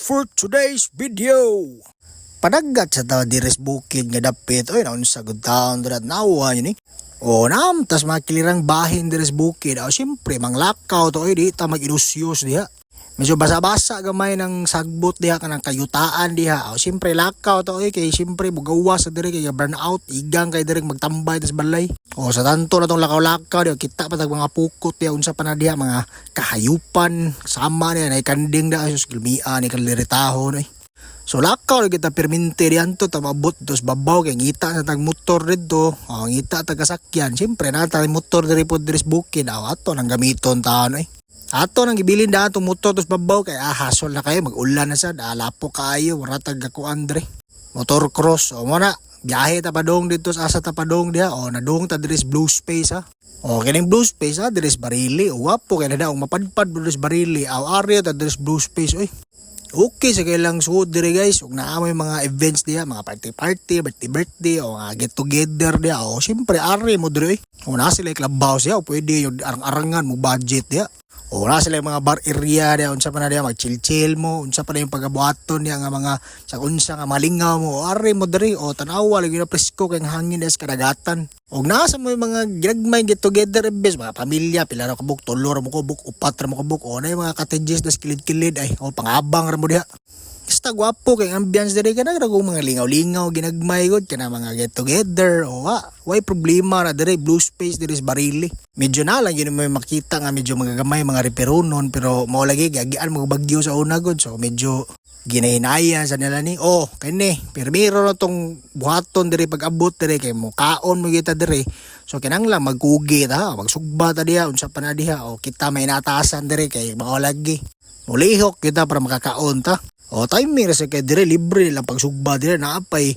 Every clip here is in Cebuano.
For today's video. Padagat sa ta diri sa bukid nga dapit. Oy, naunsa gud taon dira nawa yun eh. O nam, tas mga kilirang bahin diri sa bukid. O siyempre, manglakaw to, oy, di ta mag-ilusyos diha. Medyo basa-basa gamay ng sagbot diha kanang kayutaan diha. O siyempre lakaw to, oy, kay siyempre mugawas sa diri kay burn out, igang kay diri magtambay tas balay. O sa tanto na tong lakaw-lakaw diha, kita pa tag mga pukot diha, unsa pa na diha mga kahayupan sama niya na kanding da sus gilmia ni kaliritahon oy. So lakaw lagi kita permente dianto ta maabot dos babaw kay ngita sa tag motor didto. O ngita tag kasakyan. Siyempre na ta motor diri pod diri sa bukid. O ato nang gamiton taon oy. Ato nang gibilin da atong motor dos babaw kay hasol na kayo, mag-ulan na sad, lapo kaayo, wala tag kuan diri. Motor cross o mo na biyahe ta padong dito sa asa ta padong diha. O nadung ta diri sa Blue Space ha. O kining Blue Space ha diri sa Barili. O wapo kay na daong mapadpad diri sa Barili. Aw area ta diri sa Blue Space oy. Okay sa kailang suod diri, guys. Ug naa may mga events diha, mga party party, birthday birthday o mga get together diha. O siyempre ari mo diri oy. O naa sila clubhouse diha, o pwede yung arang-arangan mo budget diha. O naa sila yung mga bar area diha, unsa pa na diha, mag chill chill mo, unsa pa na yung pagabuhaton diha nga mga sa unsa nga malingaw mo. O ari mo diri, o tanawa lagi na presko kay ang hangin diha sa kadagatan. Og naa sa mo yung mga ginagmay get together events, mga pamilya, pila ra kabuk, tulo ra mo kabuk, upat ra mo kabuk, o na yung mga cottages das kilid-kilid ay, o pangabang ra mo diha. Basta gwapo kay ang ambience diri kana kung mga lingaw-lingaw ginagmay gud kana mga get together o wa way problema ra diri, Blue Space diri sa Barili. Medyo na lang yun may makita nga medyo mga gamay mga reperonon, pero mao lagi giagian mga bagyo sa una gud, so medyo ginahinayan sa nila ni. Oh, kini pirmiro na tong buhaton diri pag abot diri kay mo kaon mo kita diri, so kinahanglan magkugi ta, magsugba ta diha, unsa pa na diha, o kita may natasan diri kay mao lagi mulihok kita para makakaon ta. O timing ra sa kay dire libre lang pagsugba dire, naapay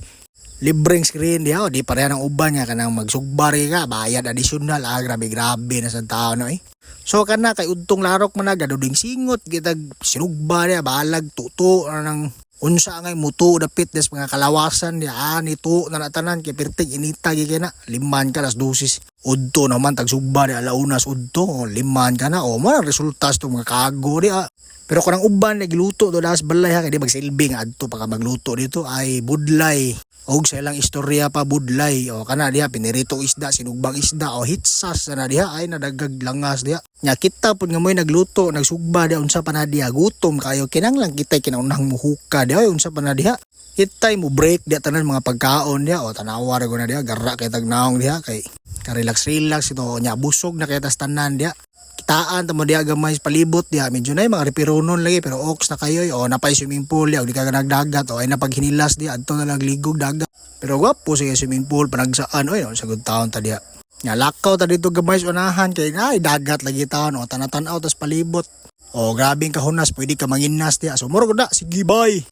libreng screen diha, o di pareha ng uban nga kanang magsugba ri ka bayad additional. Ah, grabe grabe na sa tao no eh. So kana kay udtong larok man na gaduding singot kita sinugba diha, balag tuto na nang unsa ngay muto dapit des mga kalawasan diha, ah, nito na natanan kay perting inita gi kay na liman ka las dosis udto naman tagsugba di alaunas udto, o liman ka na, o mo ang resulta sa mga kago diha. Pero kanang uban nagluto do das balay ha, kay di magsilbi nga adto pa ka magluto dito ay budlay. Og sa ilang istorya pa budlay, o kana diha piniritong isda, sinugbang isda, o hitsas na diha ay nadagag langas diha. Nya kita pud nga mo'y nagluto, nagsugba diha, unsa pa na diha, gutom kayo, kinahanglan kitay kinaunang muhuka diha, unsa pa na diha. Kitay mo break diha tanan mga pagkaon diha, o tanawa ra na diha, gara kay tagnaong diha kay ka-relax relax ito nya busog na kay tas tanan diha. Kitaan ta mo diha gamay sa palibot diha, medyo na yung mga repironon lagi pero oks na kayo, o napay swimming pool diha, o di ka nagdagat, o ay napaghinilas diha adto na lang ligog dagat, pero gwapo sige swimming pool panagsaan oy no, sa good taon ta diha. Nya lakaw ta dito gamay sa unahan kay ay dagat lagi taon, o tanatan-aw tas palibot, o grabing kahunas, pwede ka manginas diha, so mura gud na. Sige, bye.